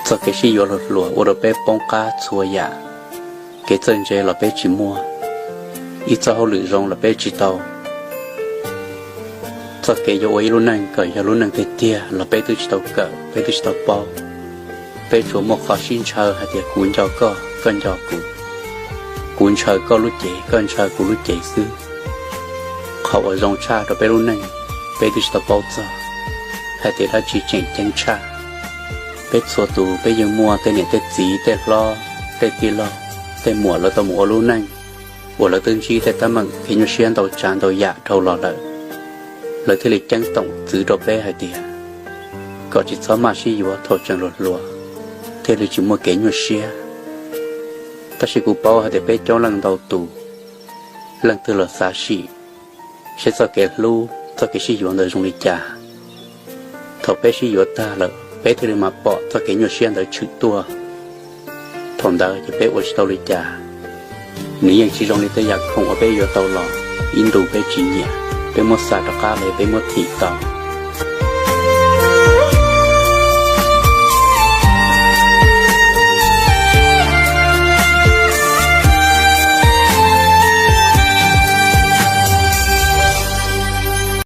Txoj kev sib yuav hluas hluas ua rau peb poob qab txhua yam. Kev txawj ntse los peb tsis muaj, ib txoj hauj lwm zoo los peb tsis tau, txoj kev yuav ua ib lub neej kom yog lub neej tiag tiag los peb twb tsis tau kawm, peb twb tsis tau paub. Peb tsuas muaj qhov sib ntshaw hais tias kuv nco koj, koj nco kuv, kuv ntshaw koj lub cev, koj ntshaw kuv lub cev xwb. Qhov uas zoo tshaj rau peb lub neej, peb twb tsis tau paub txog hais tias dab tsi tseem ceeb tshaj. Peb txhua tus peb yeej muaj tej niam tej txiv, tej hlob, tej tij laug, tej muam lawv tau mus ua lub neej uas lawv twb ntsib tej teeb meem kev nyuaj siab ntau tsav ntau yam dhau los lawm, lawv thiaj li ceeb toom txwv rau peb hais tias kom tsis txhob maj sib yuav thaum tseem hluas hluas, thiaj li tsis muaj kev nyuaj siab. Tab sis kuv paub hais tias peb coob leej ntau tus, leej twg los xav sim seb txoj kev hlub, txoj kev sib yuav ntawd zoo li cas. Thaum peb sib yuav tag lawm peb thiaj li mam pom txoj kev nyuaj siab ntawd tshwm tuaj. Thaum ntawd ces peb ua tsis tau li cas. Nws yeej tsis zoo li tej yam khoom uas peb yuav tau los, ib ntus peb tsis nyiam, peb muab xa rov qab los yog peb muab thim tau.